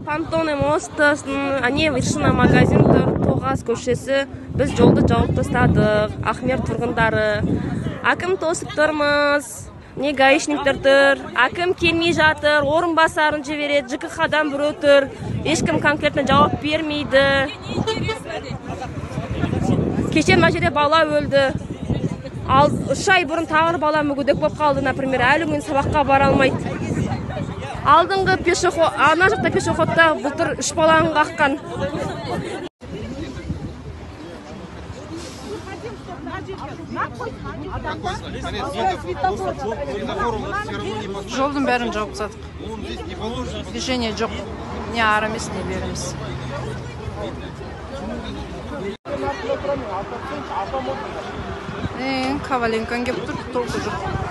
Понтонный мост, әне Вершина магазин тұр, Тоғаз көшесі. Біз жолды жауып тастадық, Ахмер тұрғындары. Әкім тосып тұрмыз, не гаишниктер тұр, әкім келмей жатыр, орынбасарын жібереді, ЖКХ-дан біреу тұр, ешкім конкретно жауап бермейді. Кеше мына жерде бала өлді. Ал 3 ай бұрын тағы бір бала мүгедек болып қалды, например, әлі күнге сабаққа бара алмайды. Алдыңғы пешеход, ана жақта пешеходта былтыр 3 баланы қаққан. Жолдың бәрін жауып тастадық. Движение жоқ. Не ары емес, не бері емес. Коваленконы келіп тұр, толку жоқ.